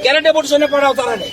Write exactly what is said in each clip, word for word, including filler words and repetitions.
Kerete bot sone para utara ne.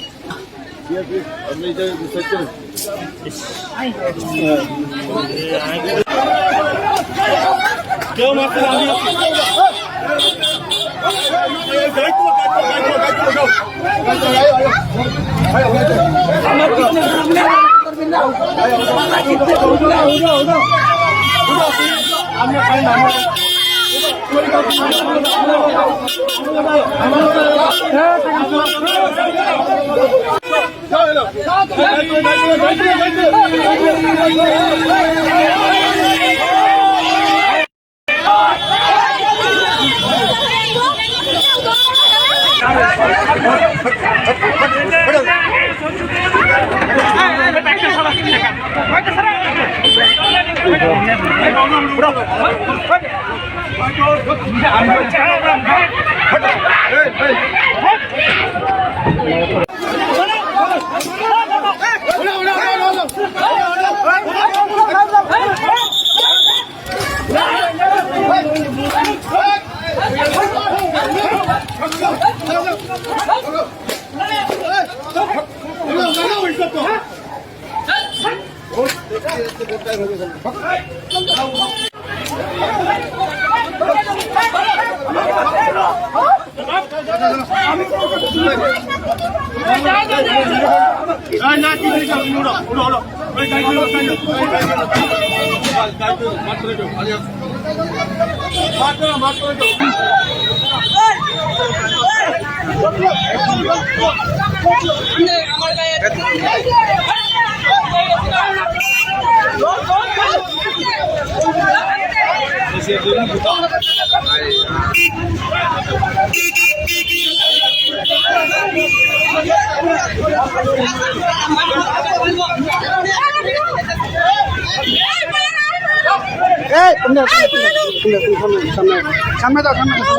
এই, সামনে, সামনে, সামনে, সামনে, সামনে দাও, সামনে দাও,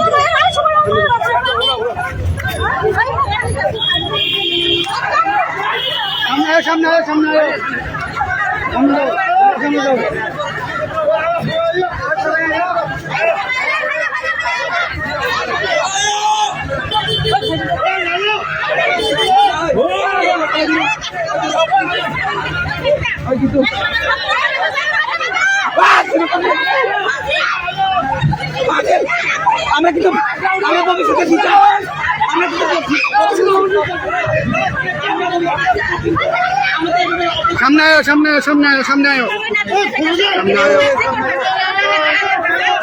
সামনে দাও। সামনে আয়, সামনে আয়, সামনে আয়। সামনে যাও, সামনে যাও। আমরা কিন্তু, আমরা ভবিষ্যতে বিচার, আমরা কিন্তু ভবিষ্যতে সামনে আয়, সামনে আয়, সামনে আয়, সামনে আয়।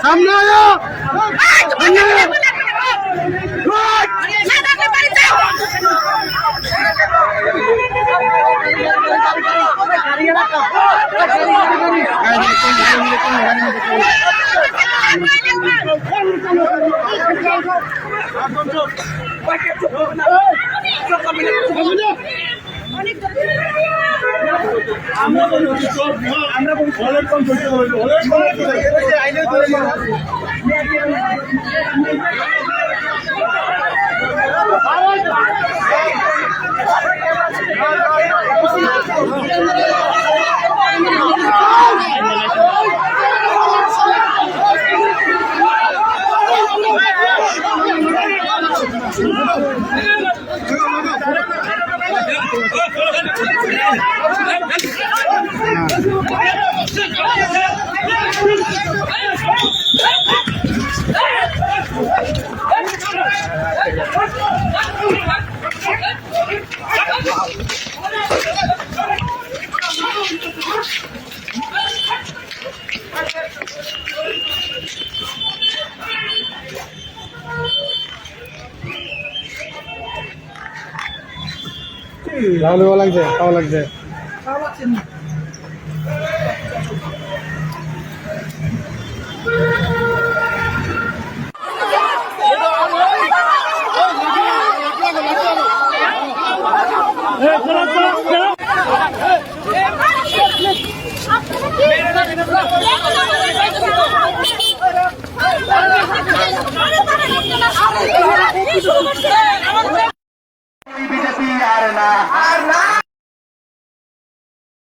সামনে আয়। সামনে আয়। ভালো লাগছে, ভালো লাগছে।